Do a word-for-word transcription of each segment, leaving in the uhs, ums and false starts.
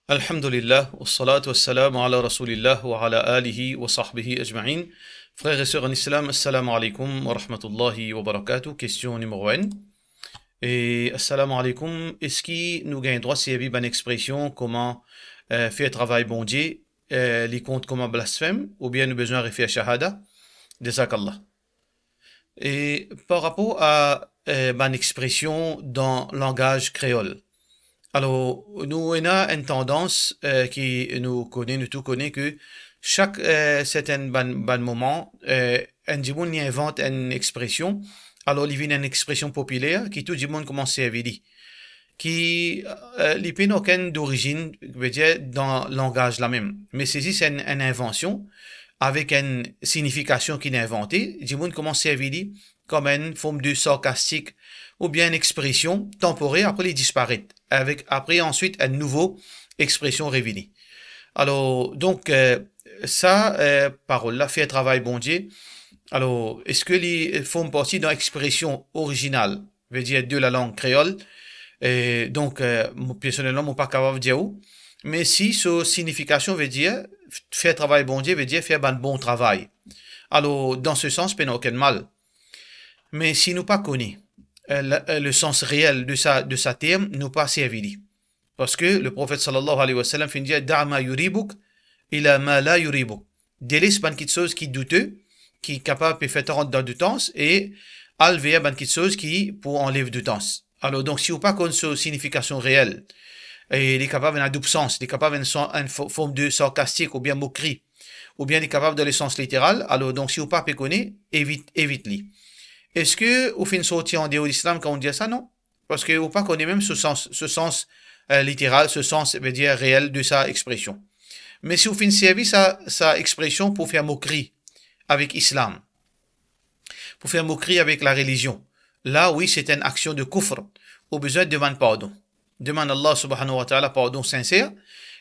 Alhamdulillah, wassalatu wassalamu ala rasoulillah wa ala alihi wa sahbihi ajmain. Frer e ser an Islam, assalamu alaikum wa rahmatullahi wa barakatuh. Kestion nimero enn. E, assalamu alaikum, eski nou gagn drwa servi bann expresion kouma, eh, fer travay Bondie, eh, li kont kouma blasfem, oubien nou bizin refer shahada? Jazakallah. E par rapor a, eh, bann expresion dan langaz kreol. Alor, nou ena enn tandans, eh, ki nou kone, nou tou kone ke sak, eh, sertin bann, bann moman, eh, enn dimoun li invant enn expresion, alor li vinn enn expresion popiler ki tou dimoun koumans servi li. Ki, eh, li pena okenn dorizinn, vedir dan langaz la mem. Me se zis enn, enn invansion avek enn signifikasion ki li invante, dimoun koumans servi li kom enn form de sarkastik oubien enn expresion tanporer, apre li disparet. Avek, apre answit, enn nouvo expresion revini. Alor, donk, eh, sa, eh, parol la, fer travay Bondie. Alor, eski li form parti dan expresion orizinal, vedir de lalang kreol? E donk, eh, mo, personelman, mo pa kapav dir ou. Me si so signifikasion vedir f-, fer travay Bondie, vedir fer bann bon travay. Alor, dan se sans, pena okenn mal. Me si nou pa kone, eh, la, eh, le sans reel de sa, de sa term, nou pa servi li. Parski Leprofet sallallahu alayhi wa sallam finn dir, "Da' ma yuribuk ila ma la yuribuk." Deles bann kiksoz ki doute, ki kapav pe fer twa rant dan doutans, e al ver bann kiksoz ki pou anlev doutans. Alor, donk, si ou pa konn so signifikasion reel, e li kapav enn doub sans, li kapav enn san-, enn fo-, form de sarkastik oubien mokri, oubien li kapav dan le sans literal, alor, donk, si ou pa pe kone, evit, evit li. Eski ou finn sorti andeor Lislam kan ou dir sa? Non. Parski ou pa kone mem so sans, so sans, eh, literal, so sans, vedir reel de sa expresion. Me si ou finn servi sa, sa expresion pou fer mokri avek Islam, pou fer mokri avek larelizion, la, wi, se enn aksion de koufr. Ou bizin demann pardon. Demann Allah subhanahu wa ta'ala pardon sinser.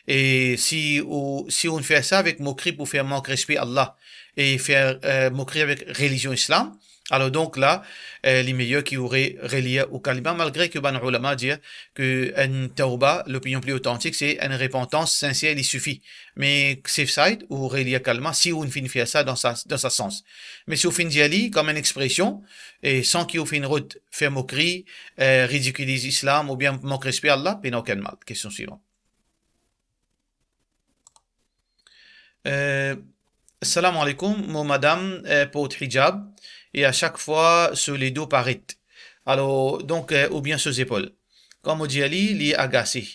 E si ou, si ou fer sa avek mokri pou fer mank respe Allah e fer, eh, mokri avek relizion Islam, alor donk la, eh, li meyer ki ou re-, relir ou kalima, malgre ki bann oulama dir ki enn tawba, lopinion pli otantik, se enn repantans sinser, li sifi. Me safe side, ou relir kalima si ou finn fer sa dan sa, dan sa sans. Me si ou finn dir li kom enn expresion, e san ki ou finn rod fer mokri, eh, ridikiliz Islam oubien mank respe Allah, pena okenn mal. Kestion swivan. Eh, salam alaikum, mo madam, eh, port hijab e a sak fwa so ledo paret. Alor, donk, eh, oubien so zepol. Kan mo dir li, li agase.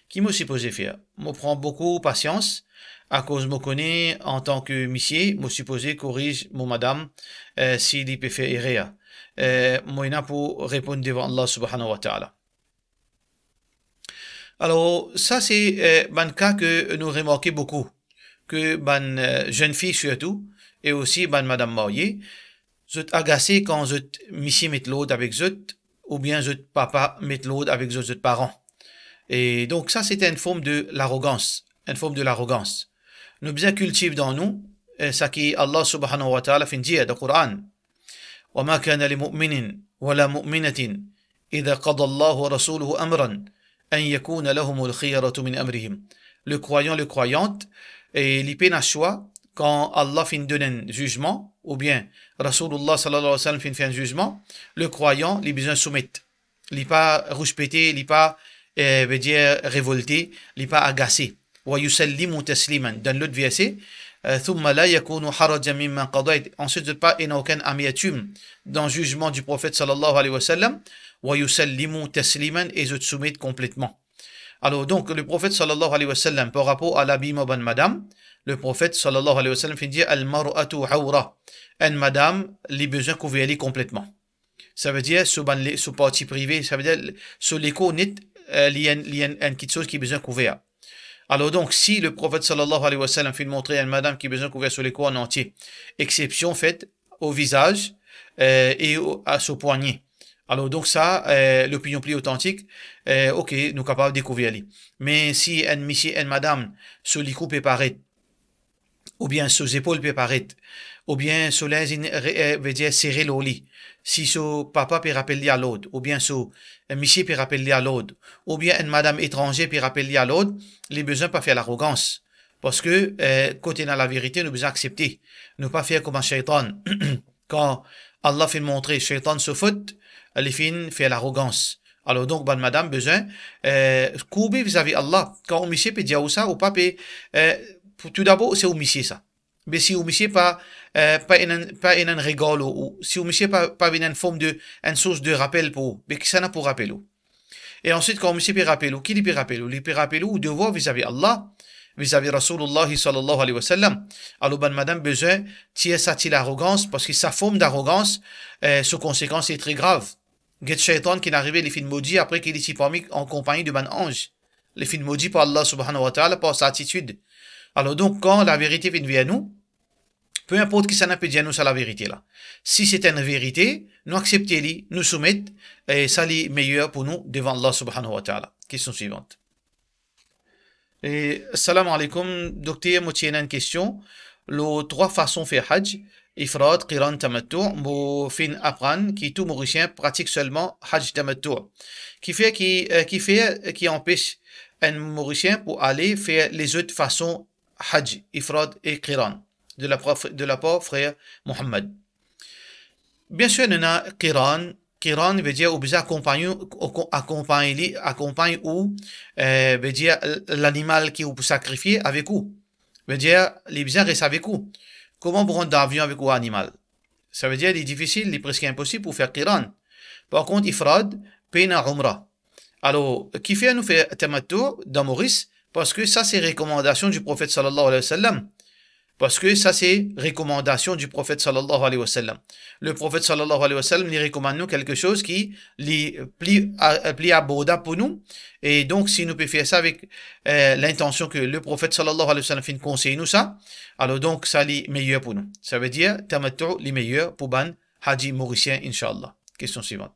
Ki mo sipoze fer? Mo pran boukou pasians, akoz mo kone, antan ki misie, mo sipoze koriz mo madam, eh, si li pe fer erer. Eh, mo ena pou reponn devan Allah subhanahu wa ta'ala. Alor, sa se, eh, bann ka ki nou remarke boukou, ki bann, eh, zenn fi sirtou, e osi bann madam marye, zot agase kan zot misie met lord avek zot, oubien zot papa met lord avek zot, zot paran. E donk, sa se enn form de larogans, enn form de larogans. Nou bizin kiltiv dan nou, eh, sa ki Allah subhanahu wa ta'ala finn dir dan Koran, "Wa ma kana li mu'minin wa la mu'minatin idha qada Allahu wa rasuluhu amran an yakuna lahumul khiyaratu min amrihim." Le croyant, le croyante, e li pena swa kan Allah finn donn enn zizman, oubien Rasoulullah sallallahu alayhi wa sallam finn fer enn zizman, le croyant, li bizin soumet. Li pa rouspete, li pa, eh, vedir revolte, li pa agase. "Wa yusallimu tasliman." Dan lot verse, eh, "Thumma la yakunu harajan mimma qadayt." Answit, zot pa ena okenn amertim dan zizman di Profet sallallahu alayhi wa sallam. "Wa yusallimu tasliman", e zot soumet konpletman. Alor, donk, le Profet sallallahu alayhi wa sallam, par rapor a labiman bann madam, le Profet sallallahu alayhi wa sallam finn dir, "Al mar'atu awra." Enn madam, li bizin kouver li konpletman. Savedir so bann le-, so parti prive, savedir so lekor net, eh, li enn, li enn, enn kiksoz ki bizin kouver. Alor donk, si le Profet sallallahu alayhi wa sallam finn montre enn madam ki bizin kouver so lekor an antie, exsepsion fet o vizaz, eh, e o, a so pwagne. Alor donk sa, eh, lopinion pli otantik, eh, ok, nou kapav dekouver li. Me si enn misie, enn madam, so likou pe paret, oubien so zepol pe paret, oubien so linz inn re-, eh, vedir sere lor li, si so papa pe rapel li a lord, oubien so, eh, misie pe rapel li a lord, oubien enn madam etranze pe rapel li a lord, li bizin pa fer larogans. Parski, eh, kot ena laverite, nou bizin aksepte. Nou pa fer kouma Shaytan. Kan Allah finn montre Shaytan so fot, li finn fer larogans. Alor donk, bann madam bizin, eh, kourbe vizavi Allah. Kan ou misie pe dir ou sa, ou pa pe, eh, pou, toudabor, se ou misie sa. Me si ou misie pa, eh, pa ena, pa ena enn regar lor ou, si ou misie pa, pa vinn enn form de, enn sours de rapel pou ou, be kisannla pou rapel ou? E answit, kan ou misie pe rapel ou, ki li pe rapel ou? Li pe rapel ou, ou devwar vizavi Allah, vizavi Rasoulullah sallallahu alayhi wa sallam. Alor, bann madam bizin tir sa ti larogans, parski sa form darogans, eh, so konsekans li tre grav. Get Shaytan ki finn arive, li finn modi, apre ki li ti parmi an konpagni de bann anz. Li finn modi par Allah subhanahu wa ta'ala par sa atitid. Alor donk, kan laverite vinn ver nou, pe inport kisannla pe dir nou sa laverite la, si se enn verite, nou aksepte li, nou soumet, e sa li meyer pou nou devan Allah subhanahu wa ta'ala. Kestion swivant. E, salam alaikum, dokter, mo ti ena enn kestion lor trwa fason fer haj, ifrad, qiran, tamattu. Mo finn aprann ki tou Morisien pratik selman haj tamattu. Kifer ki, eh, kifer ki anpes enn Morisien pou ale fer lezot fason haj, ifrad e qiran, de la par, de la par frer Mohammad? Biensir, nou ena qiran. Qiran ve dir ou bizin akonpagn, akonpagn li, akonpagn ou, eh, ve dir lanimal ki ou pou sakrifie avek ou. Ve dir, li bizin res avek ou. Kouma pou rant dan avion avek ou animal? Sa ve dir, li difisil, li preske inposib pou fer qiran. Par kont, ifrad, pena umra. Alor, kifer nou fer tamattu dan Moris? Parski sa se rekomandasion di Profet sallallahu alayhi wa sallam. Parski sa se rekomandasion di Profet sallallahu alayhi wa sallam. Le Profet sallallahu alayhi wa sallam, li rekomann nou kelke soz ki li pli, a, pli abordab pou nou. E donk, si nou pe fer sa avek, eh, lintansion ki le Profet sallallahu alayhi wa sallam finn konsey nou sa, alor donk, sa li meyer pou nou. Sa ve dir, tamattu li meyer pou bann haji morisien, inshallah. Kestion swivant.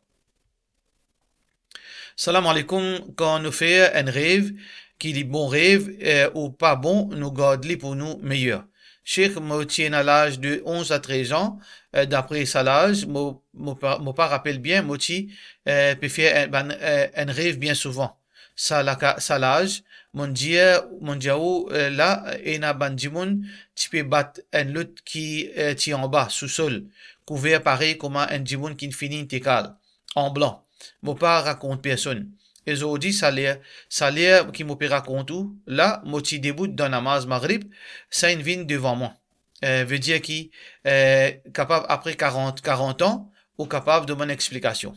Salam alaikum, kan nou fer enn rev, ki li bon rev, eh, ou pa bon, nou gard li pou nou meyer. Sheikh, mo ti ena laz de onz a trez an, eh, dapre sa laz, mo, mo pa, mo pa rapel bien, mo ti, eh, pe fer enn, bann, eh, enn rev bien souvan. Sa laka-, sa laz, monn dir, monn dir ou, eh, la, ena bann dimoun ti pe bat enn lot ki, eh, ti anba, sousol, kouver parey kouma enn dimoun ki finn fini intekal, an blan. Mo pa rakont personn. E zordi, sa ler, sa ler ki mo pe rakont ou la, mo ti debout dan namaz Maghrib, sa inn vinn devan mwa. Eh, ve dir ki, eh, kapav apre karant, karant an, ou kapav demann explikasion.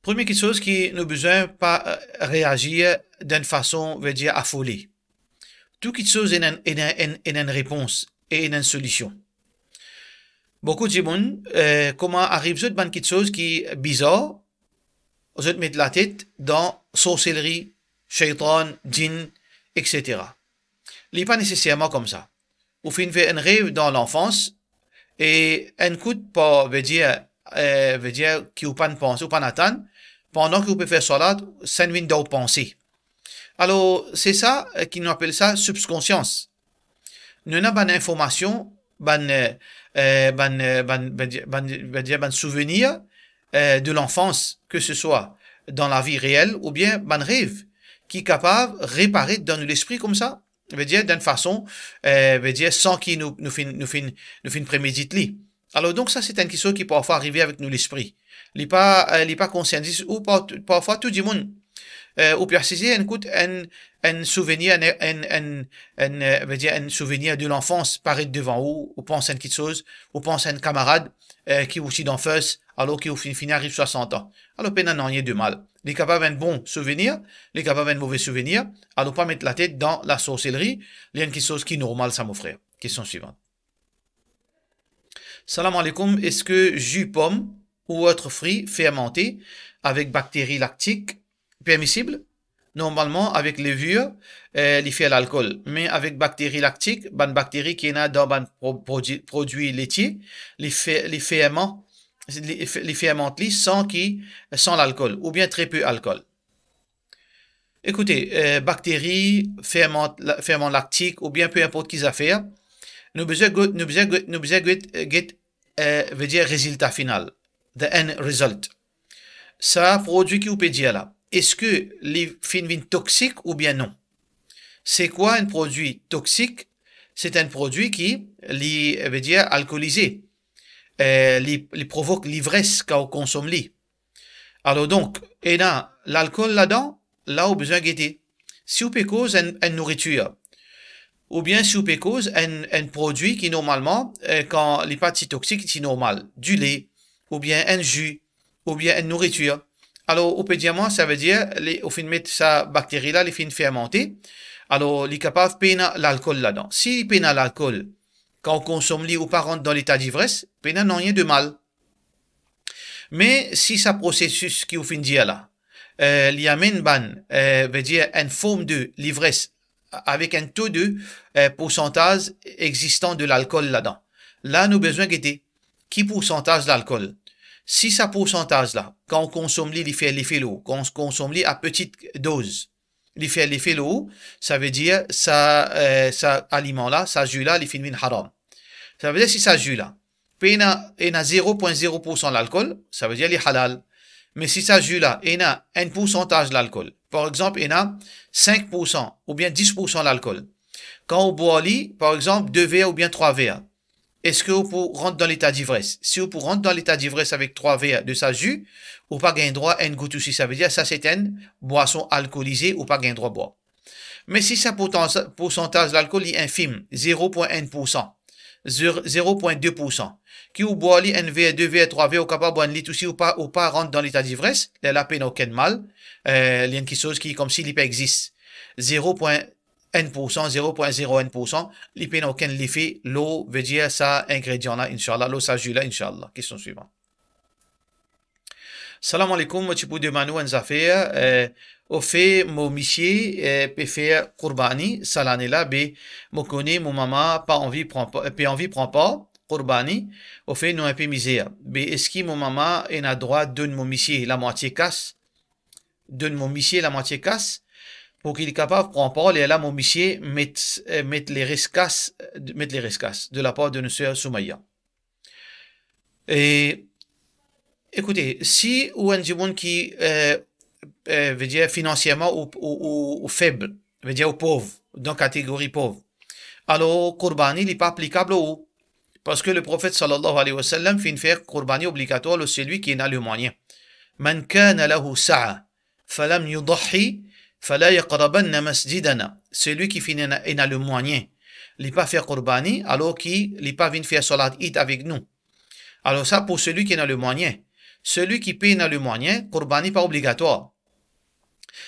Premie kiksoz ki nou bizin pa, eh, reazir dan enn fason, ve dir afole. Tou kiksoz ena, ena, ena, ena enn repons e ena enn solision. Boukou dimoun, eh, kouma ariv zot bann kiksoz ki bizar, zot met latet dan sorselri, sheytan, djinn, et cetera. Li pa neseserman koumsa. Ou finn fer enn rev dan lanfans, e enn kout par, ve dir, eh, ve dir ki ou pa'nn panse, ou pa'nn atann, pandan ki ou pe fer swalat, sa inn vinn dan ou panse. Alor, se sa, eh, ki nou apel sa sibkonsians. Nou ena bann informasion, bann, eh, eh, bann, eh, bann, bann, bann, bann, bann souvenir, eh, de lanfans, ke se swa dan lavi reel oubien bann rev, ki kapav reparet dan nou lespri koumsa, ve dir, dan enn fason, eh, ve dir, san ki nou, nou finn, nou finn, nou finn premedit li. Alor donk, sa se enn kiksoz ki parfwa arive avek nou lespri. Li pa, eh, li pa konsern zis ou, par-, parfwa tou dimoun. Eh, ou pe asize enn kout enn, enn souvenir, enn, enn, enn, enn, eh, ve dir, enn souvenir de lanfans paret devan ou, ou pans enn kiksoz, ou pans enn kamarad, eh, ki ou ti dan fes, alor ki ou finn, finn ariv swasant an. Alor, pena nanye de mal. Li kapav enn bon souvenir, li kapav enn move souvenir, alor pa met latet dan lasorselri, li enn kiksoz ki normal sa, mo frer. Kestion swivant. Salam alaikum, eski zi pom ou ot fri fermante avek bakteri laktik permisib? Normalman, avek levir, eh, li fer lalkol. Me avek bakteri laktik, bann bakteri ki ena dan bann pro-, prodwi, prodwi letie, li fer-, li ferman-, li fe-, li fermant li san ki, san lalkol, oubien tre pe alkol. Ekoute, eh, bakteri, fermant, la-, fermant laktik, oubien pe inport ki zafer, nou bizin get, nou bizin get, nou bizin get, eh, get eh, vedir rezilta final, the end result. Sa prodwi ki ou pe dir la, eski li finn vinn toksik oubien non? Se kwa enn prodwi toksik? Se enn prodwi ki li, vedir, alkolize. Eh, li, li provok livres kan ou konsom li. Alor donk, ena lalkol ladan, la ou bizin gete. Si ou pe koz enn, enn nouritir, oubien si ou pe koz enn, enn prodwi ki normalman, eh, kan li pa ti toksik, ti normal, dile, oubien enn zi, oubien enn nouritir. Alor, ou pe dir mwa, savedir, li, ou finn met sa bakteri la, li finn fermante, alor, li kapav pena lalkol ladan. Si li pena lalkol, kan ou konsom li, ou pa rant dan leta divres, pena nanye de mal. Me si sa prosesis ki ou finn dir la, eh, li amenn bann, eh, vedir enn form de livres avek enn to de, eh, poursantaz existan de lalkol ladan, la nou bizin gete ki poursantaz lalkol. Si sa poursantaz la, kan ou konsom li, li fer lefe lor ou, kan ou konsom li a petite dose, li fer lefe lor ou, savedir sa, eh, sa aliman la, sa zi la, li finn vinn haram. Savedir si sa zi la pena, ena zero pwin zero poursan lalkol, savedir li halal. Me si sa zi la ena enn poursantaz lalkol, par exanp, ena sink poursan oubien dis poursan lalkol, kan ou bwar li, par exanp, de ver oubien trwa ver, eski ou pou rant dan leta divres? Si ou pou rant dan leta divres avek trwa ver de sa zi, ou pa gagn drwa enn gout osi. Savedir sa se enn bwason alkolize, ou pa gagn drwa bwar. Me si sa pourtan-, poursantaz lalkol li infim, zero pwin enn poursan, zer-, zero pwin de poursan, ki ou bwar li enn ver, de ver, trwa ver, ou kapav bwar enn lit osi, ou pa, ou pa rant dan leta divres, lerla pena okenn mal, eh, li enn kiksoz ki koumsi li pa exist. Zero pwin enn poursan, zero pwin zero enn poursan, li pena okenn lefe lor, vedir sa ingredian la, inshallah, lor sa zi la, inshallah. Kestion swivan. Salam aleykoum, mo ti pou demann ou enn zafer, eh, ofe mo misie, eh, pe fer kourbani sa lane la, be mo kone mo mama pa anvi pran pa, pe anvi pran par kourbani, ofe nou inpe mizer. Be eski mo mama ena drwa donn mo misie lamwatie kas, donn mo misie lamwatie kas, pou ki li kapav pran par, lerla mo misie met, eh, met leres kas, met leres kas, de lapar de nou ser Soumaya. E, ekoute, si ou enn dimoun ki, eh, eh, vedir finansierman ou, ou, ou, ou feb, vedir ou pov, dan kategori pov, alor kourbani li pa aplikab lor ou, parski Leprofet sallallahu alayhi wa sallam finn fer kourbani obligatwar lor selwi ki ena lemwayin. Man kana lahu sa'a, falam yudahhi, fala yaqrabanna masjidana. Selwi ki finn ena, ena lemwayin, li pa fer kourbani, alor ki li pa vinn fer salat Eid avek nou. Alor sa pou selwi ki ena lemwayin. Selwi ki pena lemwayin, kourbani pa obligatwar.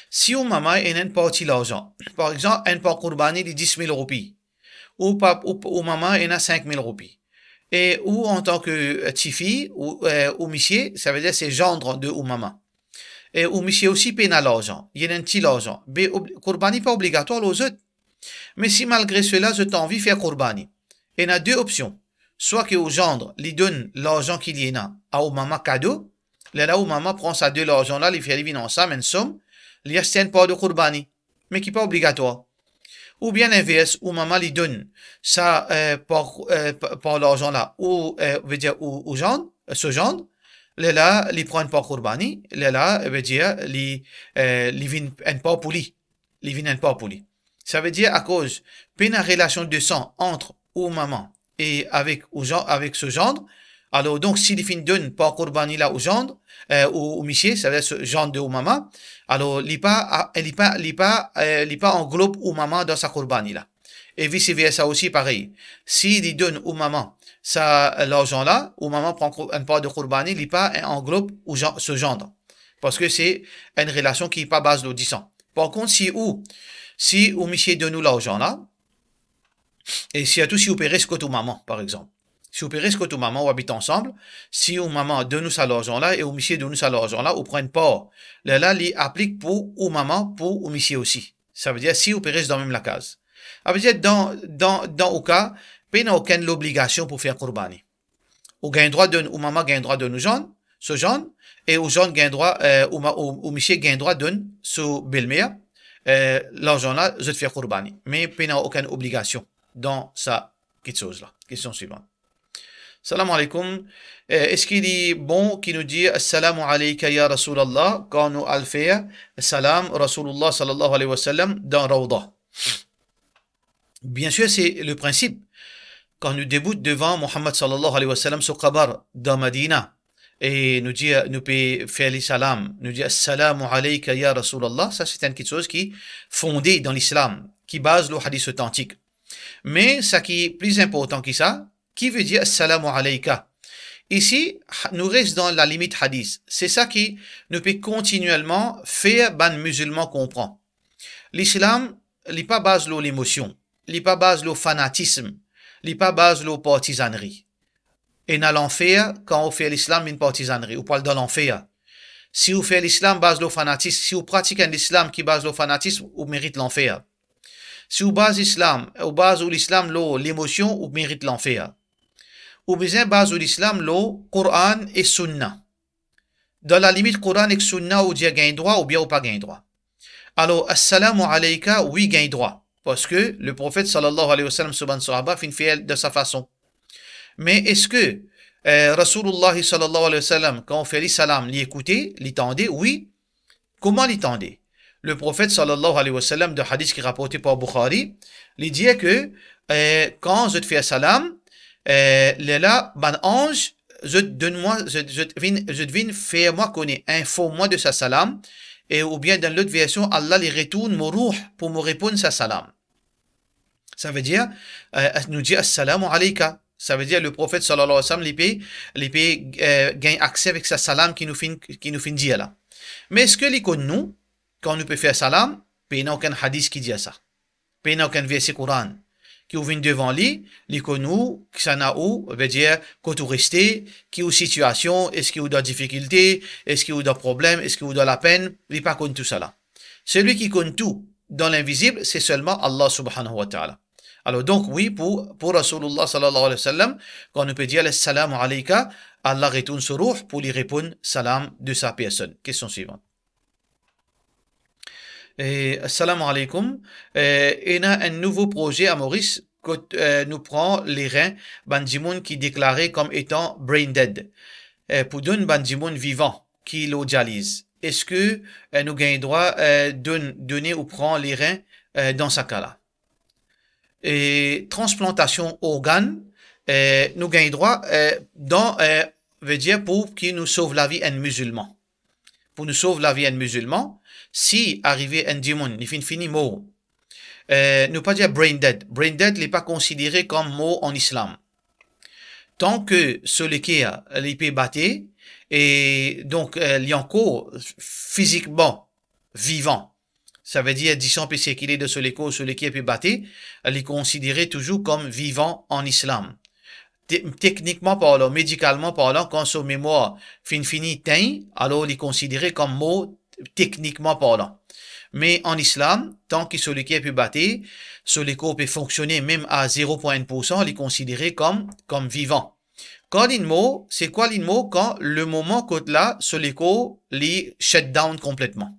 Si ou mama ena enn parti larzan, par exanp, enn par kourbani li dis mil roupi, ou pa, ou, ou mama ena sink mil roupi, e ou antan ki, eh, tifi, ou, eh, ou misie, savedir se zandr de ou mama, e ou misie osi pena larzan, li ena enn ti larzan, be ob-, kourbani pa obligatwar lor zot. Me si malgre sela zot anvi fer kourbani, ena de opsion, swa ki ou zandr li donn larzan ki li ena a ou mama kado, lerla ou mama pran sa de larzan la, li fer li vinn ansam enn som, li aste enn par de kourbani, me ki pa obligatwar. Oubien linvers, ou mama li donn sa, eh, par, eh, pa-, par larzan la, ou, eh, vedir ou, ou zandr, eh, so zandr, lerla li pran enn par kourbani, lerla, eh, vedir li, eh, li vinn enn par pou li, li vinn enn par pou li. Savedir akoz pena relasion de san ant ou mama e avek ou zan-, avek so zandr, alor donk si li finn donn par kourbani la ou zandr, eh, ou, ou misie, savedir so zandr de ou mama, alor li pa, a, li pa, li pa, eh, li pa anglob ou mama dan sa kourbani la. E vice versa osi parey. Si li donn ou mama sa, eh, larzan la, ou mama pran kou-, enn par de kourbani, li pa anglob ou zan-, so zandr. Parski se enn relasion ki pa baz lor disan. Par kont, si ou, si ou misie donn ou larzan la, e sirtou si ou pe res kot ou mama, par exanp. Si ou pe res kot ou mama, ou abit ansam, si ou mama donn ou sa larzan la e ou misie donn ou sa larzan la, ou pran enn par, lerla li aplik pou ou mama, pou ou misie osi. Savedir si ou pe res dan mem lakaz. Savedir dan, dan, dan ou ka, pena okenn lobligasion pou fer kourbani. Ou gagn drwa donn, ou mama gagn drwa donn ou zan-, so zandr, e ou zandr gagn drwa, eh, ou ma-, ou, ou misie gagn drwa donn so belmer, eh, larzan la, zot fer kourbani. Me pena okenn obligasion dan sa kiksoz la. Kestion swivan. Salam alaikum. Eh, eski li bon ki nou dir Assalamu alayka ya Rasulallah kan nou al fer salam Rasulullah sallallahu alayhi wa sallam dan Rawda? Bien sûr, c'est le principe. Kan nou debout devan Muhammad sallallahu alayhi wa sallam so kabar dan Madina, e nou dir, nou pe fer li salam, nou dir Assalamu alayka ya Rasulallah, sa se enn kiksoz ki fonde dan lislam, ki baz lor hadis otantik. Me sa ki pli inportan ki sa, ki vedir Assalamu alayka? Isi, ha-, nou res dan lalimit hadis. Se sa ki nou pe kontinielman fer bann mizilman konpran. Lislam, li pa baz lor lemosion, li pa baz lor fanatism, li pa baz lor partizannri. Ena lanfer kan ou fer lislam vinn partizannri, ou pou al dan lanfer. Si ou fer lislam baz lor fanatism, si ou pratik enn lislam ki baz lor fanatism, ou merit lanfer. Si ou baz islam, ou baz ou lislam lor lemosion, ou merit lanfer. Ou bizin baz ou lislam lor Koran e Sunna. Dan lalimit Koran ek Sunna, ou dir gagn drwa oubien ou pa gagn drwa. Alor, Assalamu alayka, wi, gagn drwa. Parski Leprofet sallallahu alayhi wa sallam, so bann sahaba finn fer dan sa fason. Me eski, eh, Rasoulullah sallallahu alayhi wa sallam, kan ou fer li salam, li ekoute, li tande? Wi. Kouma li tande? Leprofet sallallahu alayhi wa sallam, dan hadis ki raporte par Bukhari, li dir ke, eh, kan zot fer salam, eh, lerla bann anz, zot donn mwa, zot, zot vinn, zot vinn fer mwa kone, inform mwa de sa salam, e oubien dan lot version, Allah li retourn mo rouh pou mo reponn sa salam. Savedir, eh, nou dir Assalamu alayka. Savedir Leprofet sallallahu alayhi wa sallam, li pe, li pe, eh, gagn akse avek sa salam ki nou finn, ki nou finn dir la. Me eski li konn nou, kan nou pe fer salam? Pena okenn hadis ki dir sa. Pena okenn verse Koran. Ki ou vinn devan li, li konn ou, kisannla ou, vedir kot ou reste, ki ou sitiasion, eski ou dan difikilte, eski ou dan problem, eski ou dan lapenn, li pa konn tousala. Selwi ki konn tou dan linvizib, se selman Allah subhanahu wa ta'ala. Alor donk, wi, pou, pou Rasoulullah sallallahu alayhi wa sallam, kan nou pe dir Assalamu alayka, Allah retourn so rouh pou li reponn salam de sa personn. Kestion swivan. Eh, Assalamu alaykum. Eh, ena enn nouvo proze a Moris, kot, eh, nou pran lerin bann dimoun ki deklare kom etan brain dead, eh, pou donn bann dimoun vivan ki lor dializ. Eski, eh, nou gagn drwa, eh, donn, done ou pran lerin, eh, dan sa ka la? E transplantasion organn, eh, nou gagn drwa, eh, dan, eh, vedir pou ki nou sov lavi enn mizilman. Pou nou sov lavi enn mizilman, si arive enn dimoun, li finn fini mor, eh, nou pa dir brain dead. Brain dead, li pa konsidere kom mor an islam. Tan ke so leker, li pe bate, e donk, eh, li ankor fizikman vivan, savedir disan pe sirkile dan so lekor, so leker pe bate, li konsidere touzour kom vivan an islam. Te-, teknikman parlan, medikalman parlan, kan so memwar finn fini tegn, alor li konsidere kom mor teknikman parlan. Me an islam, tan ki so leker pe bate, so lekor pe fonksione mem a zero pwin enn poursan, li konsidere kom, kom vivan. Kan linn mor, se kwa linn mor? Kan lemoman kot la, so lekor li shut down konpletman.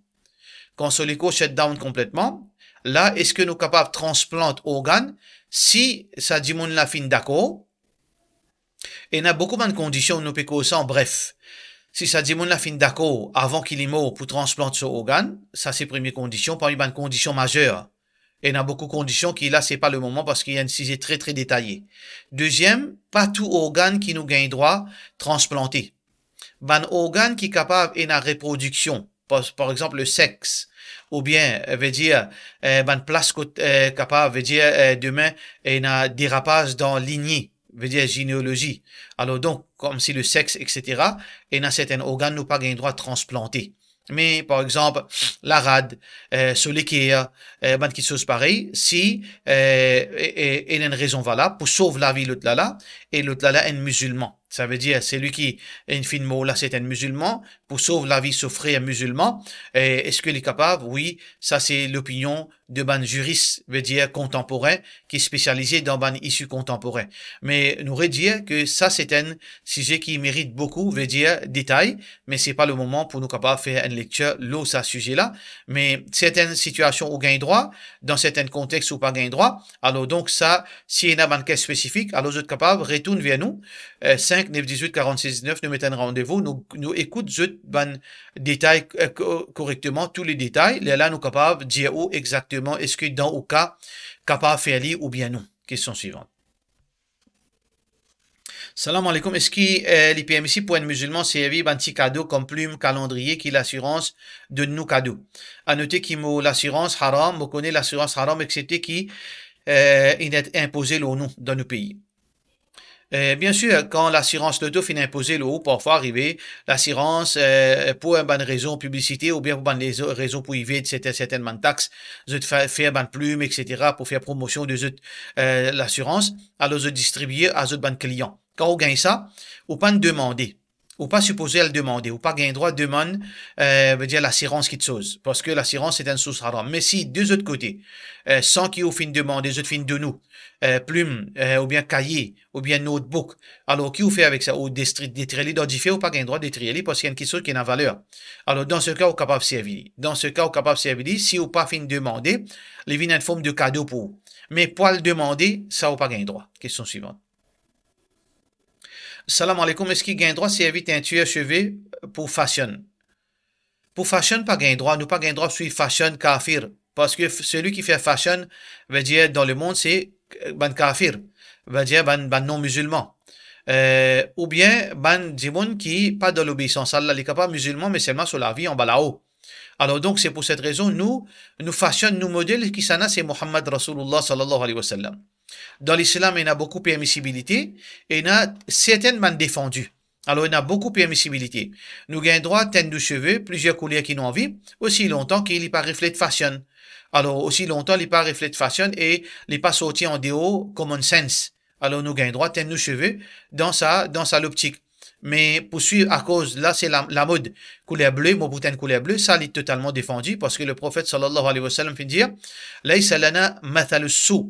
Kan so lekor shut down konpletman, la, eski nou kapav transplant organn? Si sa dimoun la finn dakor, ena boukou bann kondision, nou pe koz sa an bref. Si sa dimoun la finn dakor avan ki li mor pou transplant so organn, sa se premie kondision, parmi bann kondision mazer. Ena boukou kondision ki la, se pa lemoman parski enn size tre, tre detaye. Deziem, pa tou organn ki nou gagn drwa transplante. Bann organn ki kapav ena reprodiksion, par, par exanp, le sex, oubien, eh, vedir, eh, bann plas kot, eh, kapav, vedir, eh, demin, ena derapaz dan linie, vedir zineolozi. Alor donk, komsi le sex, et cetera, ena sertenn organn nou pa gagn drwa transplante. Me, par exanp, larad, eh, so leker, eh, bann kiksoz parey, si, eh, e, e, ena enn rezon valab pou sov lavi lot lala, e lot lala enn mizilman. Savedir, selwi ki inn finn mor la, se enn mizilman, pou sov lavi so frer mizilman, e eski li kapav? Wi, sa se lopinion de bann ziris, vedir kontanporin, ki spesialize dan bann isi kontanporin. Me nou redir ke sa se enn size ki merit boukou, vedir detay, me se pa lemoman pou nou kapav fer enn lektir lor sa size la. Me sertenn sitiasion ou gagn drwa, dan sertenn kontex ou pa gagn drwa. Alor donk sa, si ena bann ka spesifik, alor zot kapav retourn ver nou, eh, sink nef diz-wit karant-sis diz-nef, nou met enn randevou, nou, nou ekout zot bann detay, eh, ko-, korekteman, tou le detay. Lerla nou kapav dir ou exakteman eski dan ou ka, kapav fer li oubien non. Kestion swivan. Salam aleykoum, eski, eh, li permisib pou enn mizilman servi bann ti kado kom plim, kalandriye ki lasirans donn nou kado? A note ki mo lasirans haram, mo kone lasirans haram, exepte ki, eh, inn et inpoze lor nou dan nou pei. Eh, biensir, kan lasirans loto finn inpoze lor ou, parfwa arive, lasirans, eh, pou enn bann rezon piblisite oubien pou bann rezo-, rezon pou evit serten, sertenn bann tax, zot fer, fer bann plim, etsetera, pou fer promosion de zot, eh, lasirans, alor zot distribie a zot bann klian. Kan ou gagn sa, ou pa'nn demande. Ou pa sipoze al demande, ou pa gagn drwa demann, eh, vedir lasirans kiksoz, parski lasirans se enn sours haram. Me si de zot kote, eh, san ki ou finn demande, zot finn donn ou, eh, plim, eh, oubien kaye, oubien notebook, alor ki ou fer avek sa? Ou destri-, detrir li dan dife, ou pa gagn drwa detrir li, parski enn kiksoz ki ena valer. Alor dan se ka ou kapav servi li. Dan se ka ou kapav servi li, si ou pa finn demande, li vinn enn form de kado pou ou. Me pou al demande, sa ou pa gagn drwa. Kestion swivan. Salam aleykoum, eski gagn drwa servi tintir seve pou fashion? Pou fashion pa gagn drwa, nou pa gagn drwa swiv fashion kafir, parski f-, selwi ki fer fashion, vedir dan lemond se, eh, bann kafir, vedir bann, bann non mizilman. Eh, oubien bann dimoun ki pa dan lobeisans Allah, li kapav mizilman, me selman so lavi anba lao. Alor donk, se pou set rezon, nou, nou fashion, nou model, kisannla se Muhammad Rasoulullah sallallahu alayhi wa sallam. Dan Lislam, ena boukou permisibilite, ena sertenn bann defandi. Alor, ena boukou permisibilite. Nou gagn drwa tenn nou seve plizier kouler ki nou anvi, osi lontan ki li pa reflet fashion. Alor, osi lontan li pa reflet fashion e li pa sorti andeor common sense. Alor, nou gagn drwa tenn nou seve dan sa, dan sa loptik. Me pou swiv, akoz la se la, lamod kouler ble, mo pou tenn kouler ble, sa li totalman defandi, parski Leprofet sallallahu alayhi wa sallam finn dir, "Laysa lana mathalu su."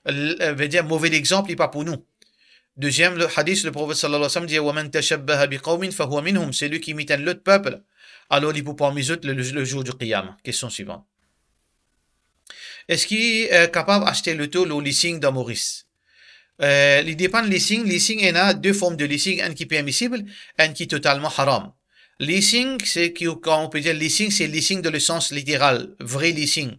L-, eh, vedir move lexanp, li pa pou nou. Deziem, le hadis, Leprofet sallallahu alayhi wa sallam dir, "Wa man tashabbaha bi qawmin fahuwa minhum." Selwi ki imit enn lot pep, alor li pou parmi zot le, le, le zour di Qiyama. Kestion swivan. Eski, eh, kapav aste loto lor leasing dan Moris? Eh, li depann leasing. Leasing, ena de form de leasing, enn ki permisib, enn ki totalman haram. Leasing, se ki, kan ou pe dir leasing, se leasing dan le sans literal, vre leasing.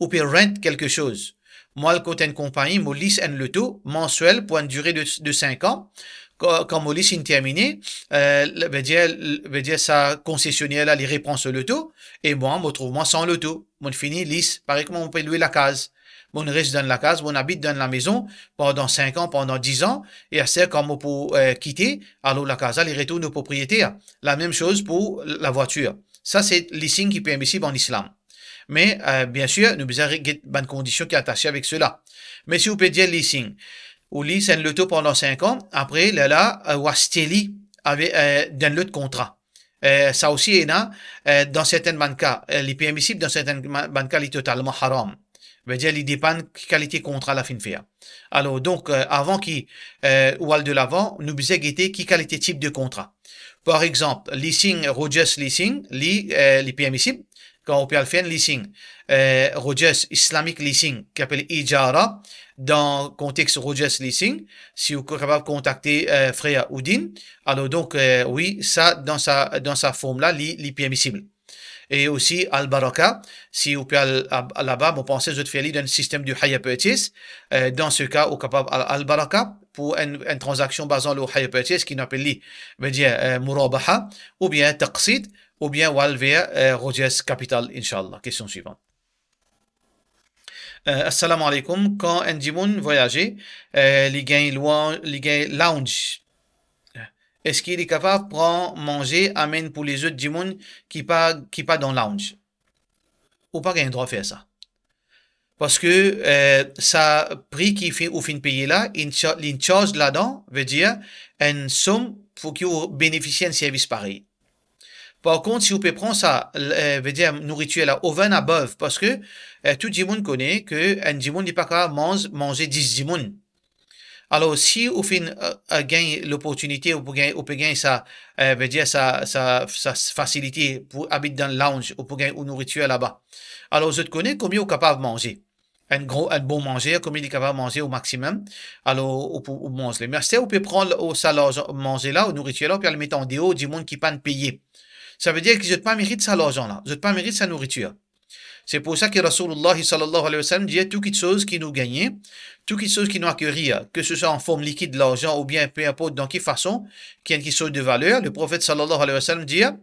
Ou pe rent kelke soz. Mwa, al kot enn konpagni, mo lease enn loto mansiel pou enn dire de, de sink an. Ka-, kan mo lease inn termine, eh, le, vedir, vedir sa konsesioner la, li repran so loto, e mwa, mo trouv mwa san loto. Mo'nn fini lease, parey kouma mo pe lwe lakaz. Mo'nn res dan lakaz, mo'nn abit dan lamezon pandan sink an, pandan diz an, e aster kan mo pou, eh, kite, alor lakaz la, li retourn o propriyeter. Lamem soz pou lavwatir. Sa se leasing ki permisib an Islam. Me, eh, biensir, nou bizin re-, get bann kondision ki atase avek sela. Me si ou pe dir leasing, ou lease enn loto pandan sink an, apre, lerla, eh, ou aste li ave, eh, dan lot kontra. Eh, sa osi ena, eh, dan sertenn bann ka, eh, li permisib, dan sertenn ma-, bann ka, li totalman haram. Vedir, li depann ki kalite kontra la finn fer. Alor, donk, eh, avan ki, eh, ou al delavan, nou bizin gete ki kalite tip de kontra. Par exanp, leasing, Rogers Leasing, li, eh, li permisib, kan ou pe al fer enn leasing, eh, Rogers Islamic Leasing, ki apel ijara, dan kontex Rogers Leasing, si ou kapav kontakte, eh, frer Oudin, alor donk, eh, wi, sa, dan sa, dan sa form la, li, li permisib. E osi Al Baraka, si ou pe al a-, laba, mo panse zot fer li dan enn sistem de hire purchase, eh, dan se ka, ou kapav al Al Baraka pou enn, enn tranzaksion bazan lor hire purchase ki nou apel li, vedir, eh, murabaha, oubien taqsid, oubien ou al ver, eh, Rogers Capital, inshallah. Kestion swivan. Eh, assalamu alaikum. Kan enn dimoun vwayaze, eh, li gagn lwa-, li gagn lounge, eski li kapav pran manze, amenn pou lezot dimoun ki pa, ki pa dan lounge? Ou pa gagn drwa fer sa. Parski, eh, sa pri ki fi-, ou finn peye la, inn cha-, li inn charge ladan, vedir enn som pou ki ou benefisie enn servis parey. Par kont, si ou pe pran sa, eh, vedir nouritir la over and above, parski, eh, tou dimoun kone ki enn dimoun li pa kapav manz manze dis dimoun. Alor, si ou finn, eh, eh, gagn loportinite, ou pou gagn, ou pe gagn sa, eh, vedir sa, sa, sa fasilite pou abit dan lounge, ou pou gagn ou nouritir laba. Alor, zot kone konbien ou kapav manze. Enn gro, enn bon manzer, konbien li kapav manze o maximum, alor ou pou, ou manz li. Me aster ou pe pran l-, ou sa larzan, manze la, ou nouritir la, ou pe al met andeor dimoun ki pa'nn peye. Savedir ki zot pa merit sa larzan la, zot pa merit sa nouritir. Se pou sa ki Rasoulullah sallallahu alayhi wa sallam dir, tou kitsoz ki nou gagne, tou kitsoz ki nou akerir, ke se swa an form likid, larzan oubien pe inport dan ki fason, ki enn kitsoz de valer, le Profet sallallahu alayhi wa sallam dir,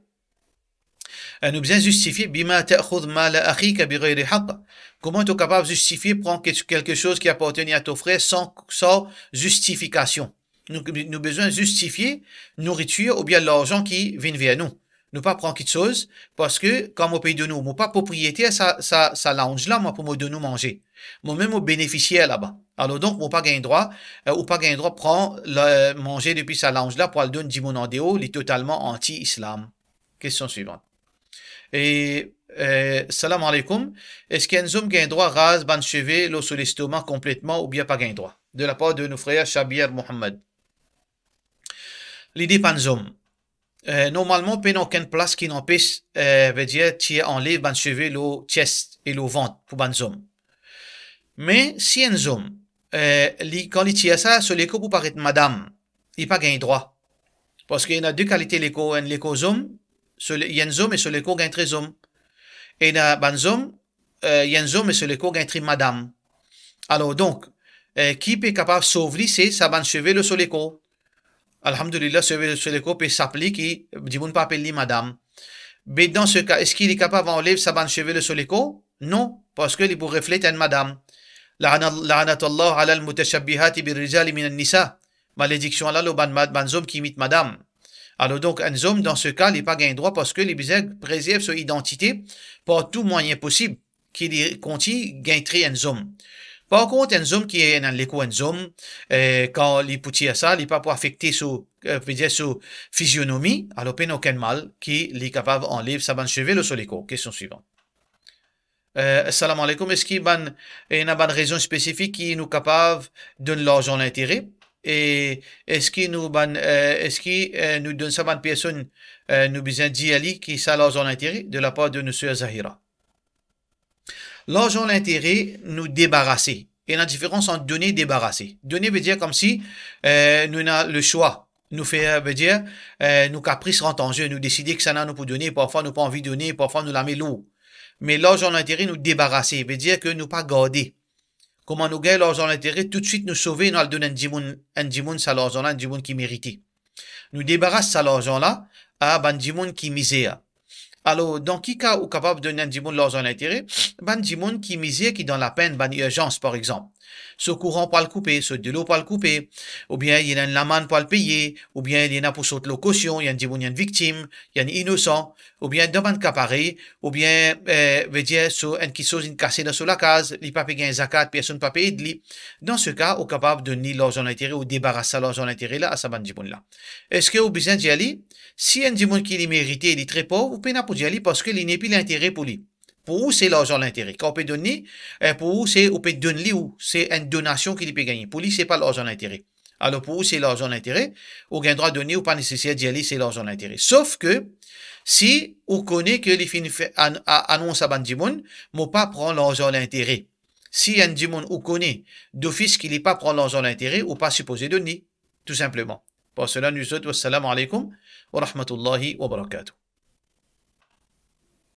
eh, nou bizin zistifie, "Bima ta'khudh mala akhika bighayri haqq." Kouma to kapav zistifie pran ke-, kelke soz ki apartenn a to frer san, san zistifikasion? Nou, nou bizin zistifie nouritir oubien larzan ki vinn ver nou. Nou pa pran kitsoz, parski kan mo pe donn ou, mo pa propriyeter sa, sa, sa lounge la, mwa pou mo donn ou manze. Mo mem mo benefisier laba. Alor donk, mo pa gagn drwa, eh, ou pa gagn drwa pran la, manze depi sa lounge la pou al donn dimoun andeor, li totalman anti-Islam. Kestion swivan. E, eh, salam aleykoum. Eski enn zom gagn drwa raz bann seve lor so lestoma konpletman oubien pa gagn drwa? De lapar de nou frer Shabir Mohammad. Li depann zom. Eh, normalman, pena okenn plas ki inn anpes, eh, vedir tir, anlev bann seve lor chest e lor vant pou bann zom. Me si enn zom, eh, li, kan li tir sa, so lekor pou paret madam, li pa gagn drwa. Parski ena de kalite lekor, enn lekor zom, so le-, enn zom e so lekor gagn tre zom. Ena bann zom, eh, enn zom e so lekor gagn tre madam. Alor donk, eh, ki pe kapav sov li, se sa bann seve lor so lekor. Alhamdulillah, seve so lekor pe sap li ki dimoun pa apel li madam. Be dan se ka, eski li kapav anlev sa bann seve lor so lekor? Non, parski li pou reflet enn madam. La'ana-, la'natullah alal mutashabbihati birrijali minan nisa. Malediksion la lor bann mad-, bann zom ki imit madam. Alor donk, enn zom dan se ka, li pa gagn drwa parski li bizin prezerv so idantite par tou mwayin posib ki li kontign gagn tre enn zom. Par kont, enn zom ki ena enn lekor enn zom, eh, kan li pou tir sa, li pa pou afekte so, eh, vedir so fizionomi, alor pena okenn mal ki li kapav anlev sa bann seve lor so lekor. Kestion swivan. Eh, salam aleykoum. Eski bann, ena bann rezon spesifik ki nou kapav donn larzan lintere? E eski nou bann, eh, eski, eh, nou donn sa bann personn, eh, nou bizin dir li ki sa larzan lintere? De lapar de nou ser Zahira. Larzan lintere, nou debarase. Ena diferans ant done e debarase. Done vedir koumsi, eh, nou ena leswa. Nou fer, vedir, eh, nou kapris rant an ze, nou deside kisannla nou pou done, parfwa nou pa anvi done, parfwa nou lame lour. Me larzan lintere, nou debarase, vedir ki nou pa garde. Kouma nou gagn larzan lintere, toutswit nou sove, nou al donn enn dimoun, enn dimoun sa larzan la, enn dimoun ki merite. Nou debaras sa larzan la a bann dimoun ki mizer. Alor, dan ki ka ou kapav donn enn dimoun larzan lintere? Bann dimoun ki mizer, ki dan lapenn, bann irzans, par exanp. So kouran pou al koupe, so delo pou al koupe, oubien li ena enn lamann pou al peye, oubien li ena pou sort lor kosion, li enn dimoun, li enn viktim, li enn inosan, oubien dan bann ka parey, oubien, eh, vedir so enn kitsoz inn kase dan so lakaz, li pa pe gagn zakat, personn pa pe ed li. Dan se ka, ou kapav donn li larzan lintere, ou debaras sa larzan lintere la a sa bann dimoun la. Eski ou bizin dir li, si enn dimoun ki li merite, li tre pov, ou pena pou dir li parski li nepli lintere pou li. Pou ou, se larzan lintere. Kan ou pe donn li, eh, pou ou, se, ou pe donn li, ou, se enn donasion ki li pe gagne. Pou li, se pa larzan lintere. Alor, pou ou, se larzan lintere, ou gagn drwa donn li, ou pa neseser dir li se larzan lintere. Sof ke, si ou kone ke li finn fer an-, a-, anons a bann dimoun, mo pa pran larzan lintere. Si enn dimoun ou kone, dofis ki li pa pran larzan lintere, ou pa sipoze donn li, tou sinpleman. Par sela, nou dir zot, wassalam aleykoum wa rahmatullahi wa barakatuh.